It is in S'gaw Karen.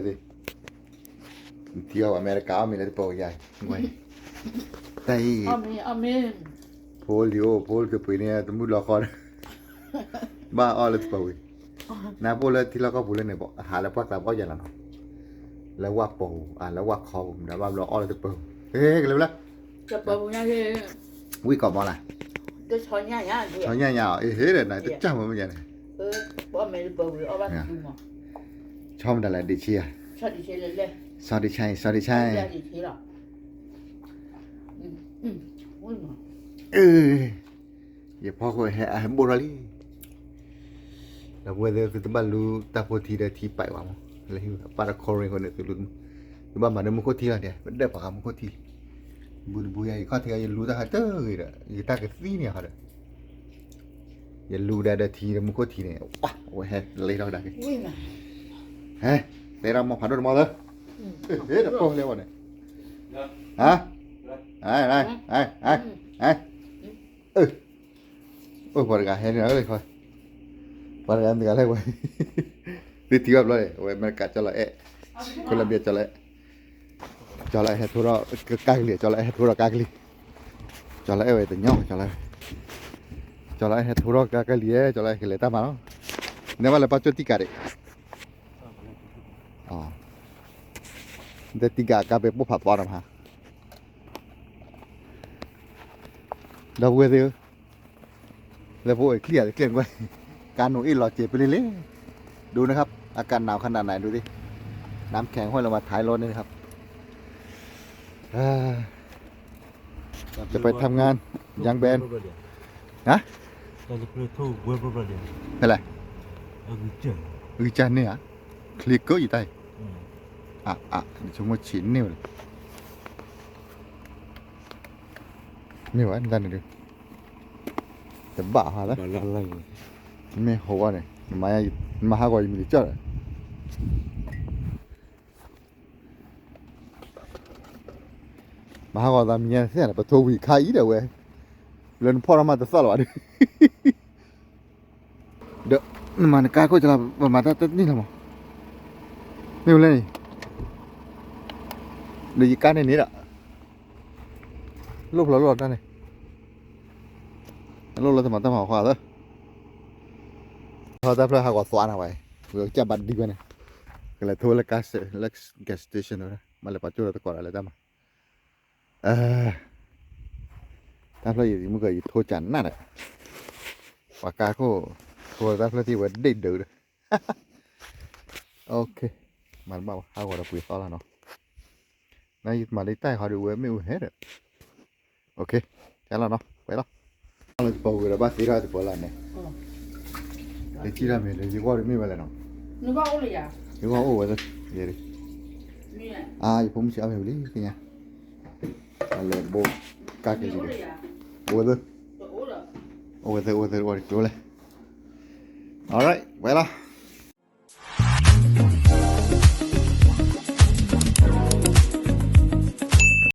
သ့ၣ် ထံအီၣ်အမဲရကၤအီၣ်မ့ၤလၢတပၢၤယၤ, တၢ်အံၤ ဖိလံၤအိၣ် ဖိလံၤတပှ့ၤန့ၣ် တမုၢ်လီၤဃီ, ဘၣ်အီၣ်လၢတပၢၤဝံၤ, နပအိၣ်လၢထံလီၢ်ကီၢ်ပူၤလၢန့ၣ် ဟးလၢပှၢ်ကျါဘၣ်အီၣ်ယၤလီၤနီၤ, လၢဝၣ်ပီၤပူၤ လၢဝၣ်ခီပူၤ မတၤဘၣ်ဘျီအီၣ်လၢတပၢၤ, ဟဲကလဲၤဝဲလၢ ဝံၣ်ကီးမီၤလၢ ဆီညၣ်ညါအီၤ အ့ဟ့ဒီး နတကၢ်မၤမ့ၢ်ယၤန့ၣ် ဆီမတၤလဲၣ် ဒ့ၣ်ဆံးဧါ, ဆီဒ့ၣ်ဆံး ဆီဒ့ၣ်ဆံး, ယဖီခိၣ်ဟဲအဟဲဘိၣ်ထီၣ်လံ, ဒီပုၢ်ဝဲၢ်သ့ၣ် သုတဘၣ်လူတၢ်ဖိထံဒီးထံပာ်ဝဲမး, လၢဟံၣ်ပာ်ဒီး ခီရ့ၣ်ဃိန့ၣ် သုလူ သုဘၣ်မၤဒီးမူခိၣ်ထံလီၤဒဲး ပဒၢးပှၤဃးမူခိၣ်ထံလံ, ဘူးတဘူးယၤ ယခီၣ်ထံးယလူတၢ်ဟးတဂ့ၤဒီး ယတၢ်ကသံန့ၣ်ဟီဒီး ယလူဒါဒီးထံဒီးမူခိၣ်ထံန့ၣ် ဝဲဟဲလဲၤထီၣ်ကဒါက့ၤ, ဟဲ တဲဒၣ်မီၢ်ဖးဒိၣ်တမီၢ်သၢ, ဟဲတပိၢ်လဲၤဝဲန့ၣ်, ဟါ, ဟဲ, ဟဲ, ဟဲ, ဟဲ, အိၣ်ပှၤတဂၤဟဲန့ၣ်, ပှၤတဂၤမ့ၢ်တဂၤလဲၣ်ဝဲ, သုထံၣ်ဘၣ်ဘျီန့ၣ် အဝဲအမဲရကၤကၠီလီၤအဲၣ်, ခိလဘံယၣ်ကၠီလီၤအဲၣ်, ကၠီလီၤအဲၣ်ဟဲထိထီၣ်ကါကလံၤ, ကၠီလီၤအဲၣ်ဟဲထိထီၣ်ကါကလံၤ, ကၠီလီၤအဲၣ်ဝဲတညီ, ကၠီလီၤအဲၣ်ဟဲထိထီၣ်ကါကလံၤ, ကၠီလီၤအဲၣ်ကလဲၤတၢ်မၤလီၤ, နဲဘၣ်လၢပၢ်ကၠိၣ်တံၢ်ကးဒံး တံၢ်ကးကါပဲပိၢ်ဖးသွါတမး, ဒီပုၢ်ဝဲၢ်သ့ၣ်ဧၢ, လၢပအိၣ်အံၤချံအံၤတကျဲၣ်ကွဲ, ကါနိၣ်အ့ၣ်လီၤစဲးပလ့လ့, ဒိနခါ, အကးနးခနးနးဒိသ့ၣ်, နါခဲၣ်ဟိၣ်လၢမၤထါလီန့ၣ်ခါ, จะไปทำงาน ยังแบน ฮะ ဖဲလဲၣ်, ဂံၢ်ကၢန့ၣ်ဧါ, ချ့ကိးယတၢ်အံၤ, အါအါ ဆိကမိၣ်ဆံးန့ၢ်ဝဲလီၤ, မ့ၢ်ဝဲဒၣ်န့ၣ်ဒုး, တဘၣ်ဟါလၢ, မ့ၢ်ဟိဝဲန့ၣ် နမၤဟးဂီၤယမံၤတကၠီၣ်ဒီး မၤဟးဂီၤသးမံၤညါသ့ၣ်န့ၣ် ပထိဝံၤခါအံၤဒီးဝဲ, လၢနဖီၣ်ထီၣ်မးတသီၣ်လၢၤဘၣ်ဒီး, ဒီးနမၤနကါခိၣ်ကလါ ပမၤတၢ်တနံၣ်လီၤမး, မ့ၢ်ဝဲလဲၣ်န့ၣ်, ဒီးယကါန့ၣ်န့ၣ်ဒီး, လိၣ်ဖျိးလိၣ်လီၤတၢ်န့ၣ်, လိၣ်လၢတမၤတၢ်မၤအီၤဃီသၢ ထီၣ်တၢ်ဖျၢၣ်ဟးဂီၤသွါနၤဝဲ, ဝဲကစၢ်ဘၣ်ဒံဝဲန့ၣ်, ကလဲၤထိလၢ gas, လၢ gas station မ့ၢ်လဲၤပှၤကၠိၣ်လၢတကိးဒီးလၢတၢ်မၤ, တၢ်ဖျၢၣ်အံၤမုၢ်ကယထိကနၣ်ဒီး, ပှၤကါခိၣ်, ထိတၢ်ဖျၢၣ်သံဝဲဒ့ၣ်ဒုးဒီး, မၤတဘၣ်ဝဲ ဟးဂီၤဒီးပှ့ၤသီလီၤနီၤ, နယမၤလံတၢ်ဟီဒုးဝဲမ့ၣ်အူဟဲဒီး တၢ်လီၤနီၤ ဝဲလီၤ, လၢတပီၤဝံၤဒီးဘၣ်သ့ထီၣ်တပီၤလၢန့ၣ်, လၢကံၣ်ထီၣ်မ့ၢ်လၢယဂီၢ်ဒုးမ့ၢ်ဝဲလဲၣ်နီၤ, ယဂီၢ်အိၣ်ဝဲ, ယ, အါ ယဖိမုၣ်ဆံးအါမ့ၢ်ဝံၤလံသ့ၣ်ညါ, အလဲၤဘိကါက့ၤလံ, အိၣ်ဝဲသ့, အိၣ်ဝဲသ့ အိၣ်ဝဲသ့ အိၣ်ဝဲတကျိၤလဲၣ်, alright ဝဲလီၤ